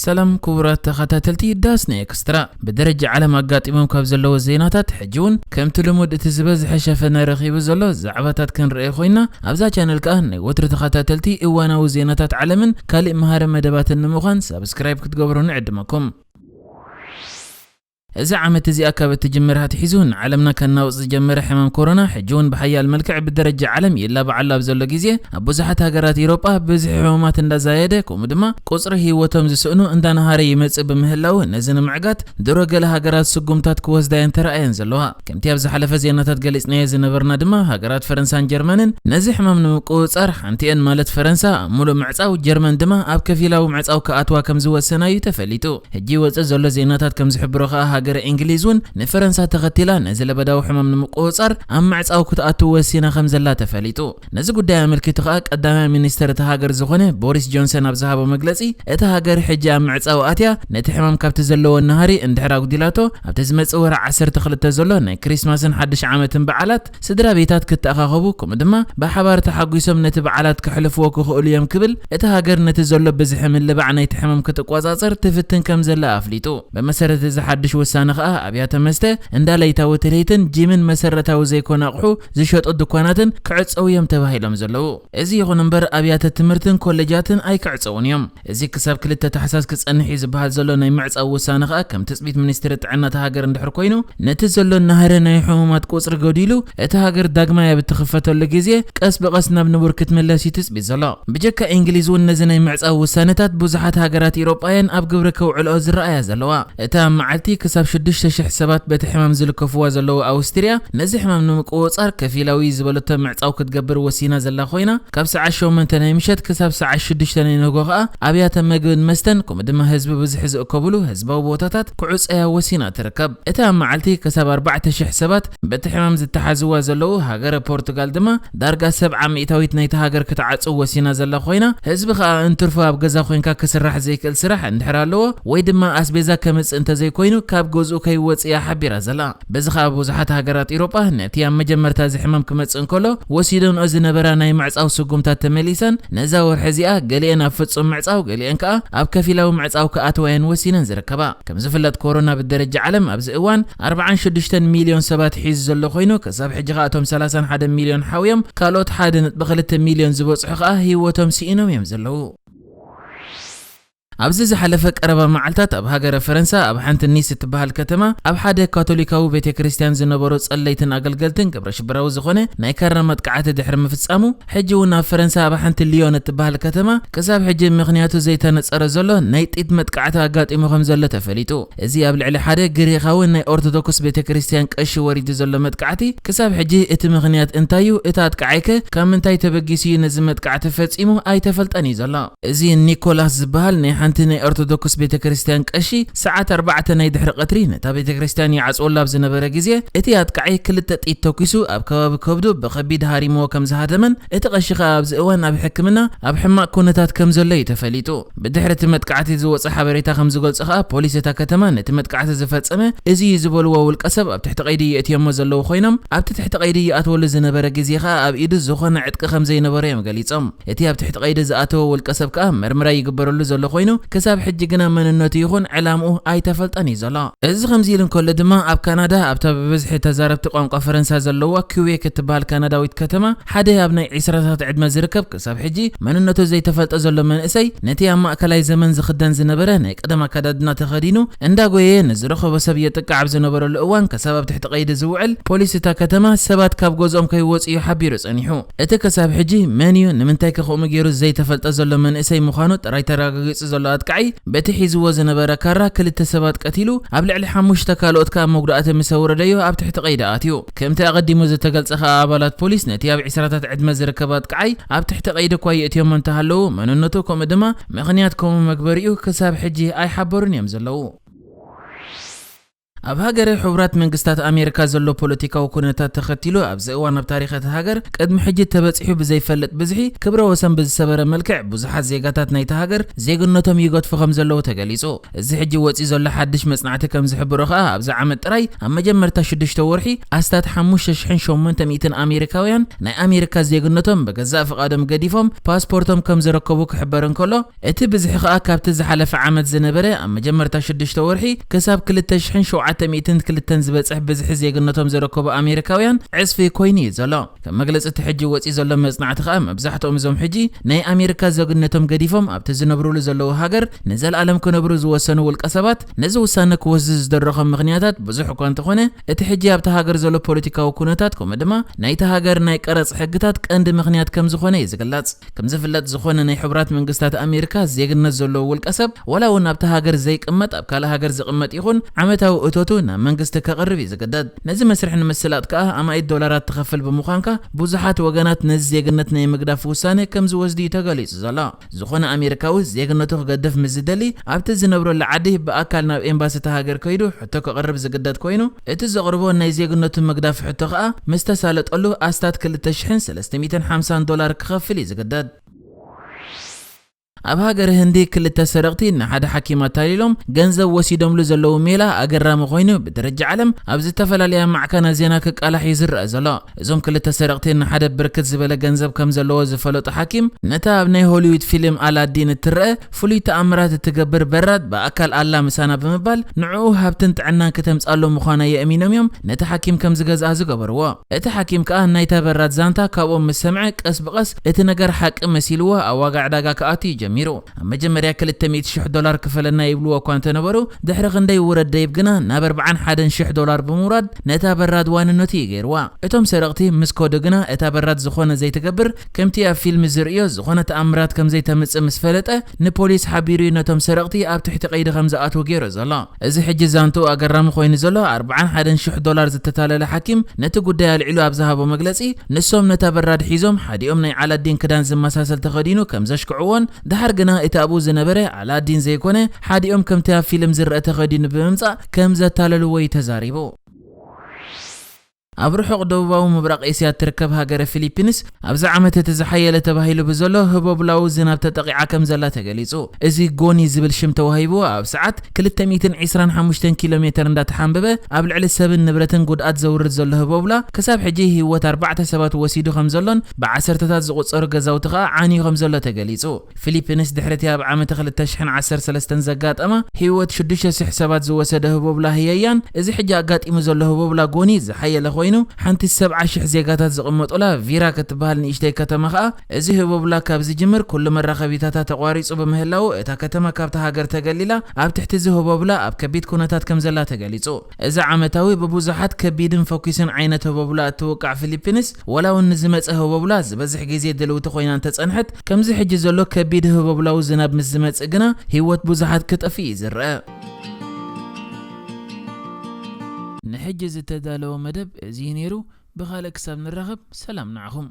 ሰላም ክቡራት ተኸታተልቲ ዳስና ኤክስትራ። ብደረጃ ዓለም ኣጋጢሞም ካብ ዘለዉ ዜናታት ሕጂ እውን ከምቲ ልሙድ እቲ ዝበዝሐ ሸፈነ ረኺቡ ዘሎ ዛዕባታት ክንርኢ ኮይና፣ ኣብዛ ቻነል ከኣ ናይ ወትሩ ተኸታተልቲ እዋናዊ ዜናታት ዓለምን ካልእ መሃሪ መደባትን ንምዃን ሳብስክራይብ ክትገብሩ ንዕድመኩም። እዚ ዓመት እዚኣ ካብ እትጅምር ኣትሒዙ ንዓለምና ከናውጽ ዝጀመረ ሕማም ኮሮና ሕጂ እውን ብሓያል መልክዕ ብደረጃ ዓለም ይላባዓሉ ኣብ ዘሎ ግዜ፣ ኣብ ብዙሓት ሃገራት ኤውሮጳ ብዝሒ ሕሙማት እንዳዛየደ፣ ከምኡ ድማ ቁጽሪ ህይወቶም ዝስእኑ እንዳናሃረ ይመጽእ ብምህላው፣ ነዚ ንምዕጋት ድሮ ገለ ሃገራት ስጉምታት ክወስዳ እየን ተራእየን ዘለዋ። ከምቲ ኣብ ዝሓለፈ ዜናታት ገሊጽናዮ ዝነበርና ድማ፣ ሃገራት ፈረንሳን ጀርመንን ነዚ ሕማም ንምቁጽጻር፣ ሓንቲአን ማለት ፈረንሳ ኣብ ሙሉእ ምዕጻው፣ ጀርመን ድማ ኣብ ከፊላዊ ምዕጻው ክኣትዋ ከም ዝወሰና እዩ ተፈሊጡ። ሕጂ ይወጽእ ዘሎ ዜናታት ከም ዝሕብሮ ከኣ፣ ሃገረ እንግሊዝ እውን ንፈረንሳ ተኸቲላ ነዚ ለበዳዊ ሕማም ንምቁጽጻር ኣብ ምዕጻው ክትኣቱ ወሲና ከም ዘላ ተፈሊጡ። ነዚ ጉዳይ ኣመልኪቱ ከኣ ቀዳማይ ሚኒስተር እታ ሃገር ዝኾነ ቦሪስ ጆንሰን ኣብ ዝሃቦ መግለጺ፣ እታ ሃገር ሕጂ ኣብ ምዕጻው ኣትያ ነቲ ሕማም ካብቲ ዘለዎ ናህሪ እንድሕር ኣጉዲላቶ፣ ኣብቲ ዝመጽእ ወርሒ ዓሰርተ ክልተ ዘሎ ናይ ክሪስማስን ሓድሽ ዓመትን በዓላት ስድራ ቤታት ክተኣኻኸቡ፣ ከምኡ ድማ ብሓባር ተሓጒሶም ነቲ በዓላት ከሕልፍዎ ክኽእሉ እዮም ክብል፣ እታ ሃገር ነቲ ዘሎ ብዝሒ ምልባዕ ናይቲ ሕማም ክትቆጻጸር ትፍትን ከም ዘላ ኣፍሊጡ። ብመሰረት እዚ ሓድሽ ውሳነ ከኣ፣ ኣብያተ መስተ፣ እንዳ ለይታዊ ትልሂትን ጂምን መሰረታዊ ዘይኮነ ኣቑሑ ዝሸጡ ድኳናትን ክዕጸው እዮም ተባሂሎም ዘለዉ። እዚ ይኹን እምበር፣ ኣብያተ ትምህርትን ኮሌጃትን ኣይክዕጸውን እዮም። እዚ ክሳብ ክልተ ታሕሳስ ክጸንሕ እዩ ዝበሃል ዘሎ ናይ ምዕጻው ውሳነ ከኣ፣ ከም ትጽቢት ሚኒስትሪ ጥዕና እታ ሃገር እንድሕር ኮይኑ፣ ነቲ ዘሎ ናህሪ ናይ ሕሙማት ቁጽሪ ጎዲሉ፣ እታ ሃገር ዳግማይ ኣብ እትኽፈተሉ ግዜ ቀስ ብቐስ ናብ ንቡር ክትምለስ እዩ ትጽቢት ዘሎ። ብጀካ እንግሊዝ እውን ነዚ ናይ ምዕጻው ውሳነታት ብዙሓት ሃገራት ኤውሮጳውያን ኣብ ግብሪ ከውዕልኦ ዝረኣያ ዘለዋ። እታ መዓልቲ ክሳብ ሽዱሽተ ሽሕ ሰባት በቲ ሕማም ዝልከፍዋ ዘለዉ ኣውስትርያ፣ ነዚ ሕማም ንምቁጽጻር ከፊላዊ ዝበለቶ ምዕጻው ክትገብር ወሲና ዘላ ኮይና፣ ካብ ሰዓት ሸሞንተ ናይ ምሸት ክሳብ ሰዓት ሽዱሽተ ናይ ንግሆ ከኣ ኣብያተ መግብን መስተን፣ ከምኡ ድማ ህዝቢ ብዝሒ ዝእከብሉ ህዝባዊ ቦታታት ክዕጸያ ወሲና ትርከብ። እታ መዓልቲ ክሳብ ኣርባዕተ ሽሕ ሰባት በቲ ሕማም ዝተሓዝዋ ዘለዉ፣ ሃገረ ፖርቱጋል ድማ ዳርጋ ሰብዓ ሚእታዊት ናይቲ ሃገር ክትዓጽው ወሲና ዘላ ኮይና፣ ህዝቢ ከኣ እንትርፎ ኣብ ገዛ ኮይንካ ክስራሕ ዘይክእል ስራሕ እንድሕር ኣለዎ ወይ ድማ ኣስቤዛ ከምጽእ እንተዘይኮይኑ ካብ ገዝኡ ከይወጽእ እያ ሓቢራ ዘላ። በዚ ከኣ ብዙሓት ሃገራት ኤውሮጳ ነቲ ኣብ መጀመርታ እዚ ሕማም ክመጽእ እንከሎ ወሲደንኦ ዝነበራ ናይ ምዕጻው ስጉምታት ተመሊሰን፣ ነዛ ወርሒ እዚኣ ገሊአን ኣብ ፍጹም ምዕጻው፣ ገሊአን ከኣ ኣብ ከፊላዊ ምዕጻው ክኣትዋ እየን ወሲነን ዝርከባ። ከም ዝፍለጥ፣ ኮሮና ብደረጃ ዓለም ኣብዚ እዋን ኣርባዓን ሽዱሽተን ሚልዮን ሰባት ሒዙ ዘሎ ኮይኑ፣ ክሳብ ሕጂ ከኣ እቶም ሰላሳን ሓደን ሚልዮን ሓውዮም፣ ካልኦት ሓደ ነጥቢ ክልተ ሚልዮን ዝበጽሑ ከኣ ህይወቶም ስኢኖም እዮም ዘለዉ። ኣብዚ ዝሓለፈ ቀረባ መዓልታት፣ ኣብ ሃገረ ፈረንሳ ኣብ ሓንቲ ኒስ እትበሃል ከተማ፣ ኣብ ሓደ ካቶሊካዊ ቤተ ክርስቲያን ዝነበሩ ጸለይትን ኣገልገልትን ግብረ ሽበራዊ ዝኾነ ናይ ካራ መጥቃዕቲ ድሕሪ ምፍጻሙ፣ ሕጂ እውን ኣብ ፈረንሳ ኣብ ሓንቲ ሊዮን እትበሃል ከተማ፣ ክሳብ ሕጂ ምኽንያቱ ዘይተነጸረ ዘሎ ናይ ጥይት መጥቃዕቲ ኣጋጢሙ ከም ዘሎ ተፈሊጡ። እዚ ኣብ ልዕሊ ሓደ ግሪኻዊ ናይ ኦርቶዶክስ ቤተ ክርስቲያን ቀሺ ወሪዱ ዘሎ መጥቃዕቲ፣ ክሳብ ሕጂ እቲ ምኽንያት እንታይ እዩ? እቲ ኣጥቃዓይከ ካብ ምንታይ ተበጊሱ እዩ ነዚ መጥቃዕቲ ፈጺሙ? ኣይተፈልጠን እዩ ዘሎ። እዚ ኒኮላስ ዝበሃል ናይ ሓንቲ ናይ ኦርቶዶክስ ቤተ ክርስቲያን ቀሺ፣ ሰዓት ኣርባዕተ ናይ ድሕሪ ቀትሪ ነታ ቤተ ክርስቲያን ይዓጽወላ ኣብ ዝነበረ ግዜ፣ እቲ ኣጥቃዒ ክልተ ጥይት ተኲሱ ኣብ ከባቢ ከብዱ ብኸቢድ ሃሪምዎ ከም ዝሃደመን፣ እቲ ቀሺ ከኣ ኣብዚ እዋን ኣብ ሕክምና ኣብ ሕማቕ ኩነታት ከም ዘሎ እዩ ተፈሊጡ። ብድሕሪ እቲ መጥቃዕቲ ዝወጸ ሓበሬታ ከም ዝገልጾ ከኣ፣ ፖሊስ እታ ከተማ ነቲ መጥቃዕቲ ዝፈጸመ እዚ እዩ ዝበልዎ ውልቀ ሰብ ኣብ ትሕቲ ቀይዲ የእትዮሞ ዘለዉ ኮይኖም፣ ኣብቲ ትሕቲ ቀይዲ ይኣትወሉ ዝነበረ ግዜ ከኣ ኣብ ኢዱ ዝኾነ ዕጥቂ ከም ዘይነበሮ እዮም ገሊጾም። እቲ ኣብ ትሕቲ ቀይዲ ዝኣተወ ውልቀ ሰብ ከኣ መርመራ ይግበረሉ ዘሎ ኮይኑ፣ ክሳብ ሕጂ ግና መንነቱ ይኹን ዕላምኡ ኣይተፈልጠን እዩ ዘሎ። እዚ ከምዚ ኢሉ እንከሎ ድማ፣ ኣብ ካናዳ ኣብታ ብብዝሒ ተዛረብቲ ቋንቋ ፈረንሳ ዘለዋ ኪውቤክ እትበሃል ካናዳዊት ከተማ፣ ሓደ ኣብ ናይ ዒስራታት ዕድመ ዝርከብ ክሳብ ሕጂ መንነቱ ዘይተፈልጠ ዘሎ መንእሰይ፣ ነቲ ኣብ ማእከላይ ዘመን ዝኽደን ዝነበረ ናይ ቀደም ኣከዳድና ተኸዲኑ እንዳጎየየ ንዝረኸቦ ሰብ የጥቅዕ ኣብ ዝነበረሉ እዋን፣ ክሳብ ኣብ ትሕቲ ቀይዲ ዝውዕል ፖሊስ እታ ከተማ ሰባት ካብ ገዝኦም ከይወጽኡ እዩ ሓቢሩ ጸኒሑ። እቲ ክሳብ ሕጂ መን እዩ፣ ንምንታይ ከ ከምኡ ገይሩ ዘይተፈልጠ ዘሎ መንእሰይ ምዃኑ ጥራይ ተረጋጊጹ ዘሎ ኣጥቃዒ፣ በቲ ሒዝዎ ዝነበረ ካራ ክልተ ሰባት ቀቲሉ፣ ኣብ ልዕሊ ሓሙሽተ ካልኦት ከኣ መጉዳእቲ ምስ ኣውረደዮ ኣብ ትሕቲ ቀይዲ ኣትዩ። ከምቲ ኣቐዲሙ ዝተገልጸ ከኣ፣ ኣባላት ፖሊስ ነቲ ኣብ ዒስራታት ዕድመ ዝርከብ ኣጥቃዓይ ኣብ ትሕቲ ቀይዲ እኳ የእትዮሞ እንተሃለዉ፣ መንነቱ ከምኡ ድማ ምኽንያት ከምኡ መግበሪኡ ክሳብ ሕጂ ኣይሓበሩን እዮም ዘለዉ። ኣብ ሃገረ ሕቡራት መንግስታት ኣሜሪካ ዘሎ ፖለቲካዊ ኩነታት ተኸቲሉ ኣብዚ እዋን ኣብ ታሪኽ እታ ሃገር ቅድሚ ሕጂ ተበጺሑ ብዘይፈልጥ ብዝሒ ክብረ ወሰን ብዝሰበረ መልክዕ ብዙሓት ዜጋታት ናይታ ሃገር ዜግነቶም ይገድፉ ከም ዘለዉ ተገሊጹ። እዚ ሕጂ ወጺኡ ዘሎ ሓድሽ መጽናዕቲ ከም ዝሕብሮ ከኣ ኣብዚ ዓመት ጥራይ ኣብ መጀመርታ ሽዱሽተ ወርሒ ኣስታት ሓሙሽተ ሽሕን ሸሞንተ ሚእትን ኣሜሪካውያን ናይ ኣሜሪካ ዜግነቶም ብገዛእ ፍቓዶም ገዲፎም ፓስፖርቶም ከም ዘረከቡ ክሕበር እንከሎ እቲ ብዝሒ ከኣ ካብቲ ዝሓለፈ ዓመት ዝነበረ ኣብ መጀመርታ ሽዱሽተ ወርሒ ክሳብ ክልተ ሽሕን ሸውዓተ ሚእትን ክልተን ዝበጽሕ ብዝሒ ዜግነቶም ዘረከቡ ኣሜሪካውያን ዕጽፊ ኮይኑ እዩ ዘሎ። ከም መግለጺ እቲ ሕጂ ወጺኡ ዘሎ መጽናዕቲ ከኣ መብዛሕትኦም እዞም ሕጂ ናይ ኣሜሪካ ዜግነቶም ገዲፎም ኣብቲ ዝነብሩሉ ዘለዉ ሃገር ንዘለኣለም ክነብሩ ዝወሰኑ ውልቀ ሰባት ነዚ ውሳነ ክወስዱ ዝደረኾም ምኽንያታት ብዙሕ እኳ እንተኾነ እቲ ሕጂ ኣብቲ ሃገር ዘሎ ፖለቲካዊ ኩነታት ከምኡ ድማ ናይቲ ሃገር ናይ ቀረጽ ሕግታት ቀንዲ ምኽንያት ከም ዝኾነ እዩ ዝግለጽ። ከም ዝፍለጥ ዝኾነ ናይ ሕቡራት መንግስታት ኣሜሪካ ዜግነት ዘለዎ ውልቀ ሰብ ዋላ እውን ኣብቲ ሃገር ዘይቅመጥ ኣብ ካልእ ሃገር ዝቕመጥ ይኹን ዓመታዊ እቶቱ ናብ መንግስቲ ከቕርብ እዩ ዝግደድ። ነዚ መስርሕ ንምስላጥ ከኣ ኣማኢት ዶላራት ትኸፍል ብምዃንካ ብዙሓት ወገናት ነዚ ዜግነት ናይ ምግዳፍ ውሳነ ከም ዝወስዱ እዩ ተገሊጹ ዘሎ። ዝኾነ ኣሜሪካዊ ዜግነቱ ክገድፍ ምስ ዝደሊ ኣብቲ ዝነብረሉ ዓዲ ብኣካል ናብ ኤምባሲ እታ ሃገር ከይዱ ሕቶ ከቕርብ ዝግደድ ኮይኑ እቲ ዘቕርቦ ናይ ዜግነቱ ምግዳፍ ሕቶ ከኣ ምስ ተሳለጠሉ ኣስታት ክልተ ሽሕን ሰለስተ ሚእትን ሓምሳን ዶላር ክኸፍል እዩ ዝግደድ። ኣብ ሃገረ ህንዲ ክልተ ሰረቕቲ ንሓደ ሓኪም ኣታሊሎም ገንዘብ ወሲዶምሉ ዘለዉ ሜላ ኣገራሚ ኮይኑ ብደረጃ ዓለም ኣብ ዝተፈላለያ ማዕከናት ዜና ክቃላሕ እዩ ዝረአ ዘሎ። እዞም ክልተ ሰረቕቲ ንሓደ ብርክት ዝበለ ገንዘብ ከም ዘለዎ ዝፈለጡ ሓኪም ነታ ኣብ ናይ ሆሊውድ ፊልም ኣላዲን እትረአ ፍሉይ ተኣምራት እትገብር በራድ ብኣካል ኣላ ምሳና ብምባል ንዕኡ ሃብትን ጥዕናን ክተምጻሉ ምዃና የእሚኖም እዮም ነቲ ሓኪም ከም ዝገዝኣ ዝገበርዎ። እቲ ሓኪም ከኣ ናይታ በራድ ዛንታ ካብኦም ምስ ሰምዐ ቀስ ብቐስ እቲ ነገር ሓቂ መሲልዎ ኣብ ዋጋ ዕዳጋ ክኣቱ እዩ ጀሚሩ። ኣብ መጀመርያ ክልተ ሚእቲ ሽሕ ዶላር ክፈለና ይብልዎ እኳ እንተነበሩ ድሕሪ ክንደይ ውረድ ደይብ ግና ናብ ኣርብዓን ሓደን ሽሕ ዶላር ብምውራድ ነታ በራድ ዋንነቱ እዩ ገይርዋ። እቶም ሰረቕቲ ምስ ከዱ ግና እታ በራድ ዝኾነ ዘይትገብር ከምቲ ኣብ ፊልም ዝርእዮ ዝኾነ ተኣምራት ከም ዘይተምጽእ ምስ ፈለጠ ንፖሊስ ሓቢሩ እዩ ነቶም ሰረቕቲ ኣብ ትሕቲ ቀይዲ ከም ዝኣትዉ ገይሩ ዘሎ። እዚ ሕጂ ዛንትኡ ኣገራሚ ኮይኑ ዘሎ ኣርብዓን ሓደን ሽሕ ዶላር ዝተታለለ ሓኪም ነቲ ጉዳይ ኣልዒሉ ኣብ ዝሃቦ መግለጺ ንሶም ነታ በራድ ሒዞም ሓዲኦም ናይ ዓላዲን ክዳን ዝመሳሰል ተኸዲኑ ከም ዘሽክዕዎን ድሓር ግና እቲ ኣብኡ ዝነበረ ዓላዲን ዘይኮነ ሓዲኦም ከምቲ ኣብ ፊልም ዝረአ ተኸዲኑ ብምምጻእ ከም ዘታለልዎ እዩ ተዛሪቡ። ኣብ ርሑቕ ደቡባዊ ምብራቕ ኤስያ እትርከብ ሃገረ ፊሊፒንስ ኣብዚ ዓመት እቲ ዝሓየለ ተባሂሉ ብዘሎ ህቦብላዊ ዝናብ ተጠቒዓ ከም ዘላ ተገሊጹ። እዚ ጎኒ ዝብል ሽም ተዋሂብዎ ኣብ ሰዓት ክልተ ሚእትን ዕስራን ሓሙሽተን ኪሎ ሜተር እንዳተሓንበበ ኣብ ልዕሊ ሰብን ንብረትን ጉድኣት ዘውርድ ዘሎ ህቦብላ ክሳብ ሕጂ ህይወት ኣርባዕተ ሰባት ወሲዱ ከም ዘሎን ብዓሰርተታት ዝቑጸሩ ገዛውቲ ከኣ ዓንዩ ከም ዘሎ ተገሊጹ። ፊሊፒንስ ድሕሪ እቲ ኣብ ዓመተ ክልተ ሽሕን ዓሰርተ ሰለስተን ዘጋጠማ ህይወት ሽዱሽተ ሽሕ ሰባት ዝወሰደ ህቦብላ ህየያን እዚ ሕጂ ኣጋጢሙ ዘሎ ህቦብላ ጎኒ ዝሓየለ ኮይኑ ሓንቲ ሰብዓ ሽሕ ዜጋታት ዝቕመጡላ ቪራ ክትበሃል ንእሽተይ ከተማ ከኣ እዚ ህቦብላ ካብ ዝጅምር ኩሉ መራኸቢታታ ተቋሪጹ ብምህላዉ እታ ከተማ ካብታ ሃገር ተገሊላ ኣብ ትሕቲ እዚ ህቦብላ ኣብ ከቢድ ኩነታት ከም ዘላ ተገሊጹ። እዚ ዓመታዊ ብብዙሓት ከቢድን ፈኲስን ዓይነት ህቦብላ እትውቃዕ ፊሊፒንስ ዋላ እውን ንዝመጸ ህቦብላ ዝበዝሕ ግዜ ድልውቲ ኮይና እንተጸንሐት ከምዚ ሕጂ ዘሎ ከቢድ ህቦብላዊ ዝናብ ምስ ዝመጽእ ግና ህይወት ብዙሓት ክጠፍእ እዩ ዝረአ። ንሕጂ ዝተዳለወ መደብ እዚ እዩ ነይሩ። ብኻልእ ክሳብ ንራኸብ ሰላም ንዓኹም።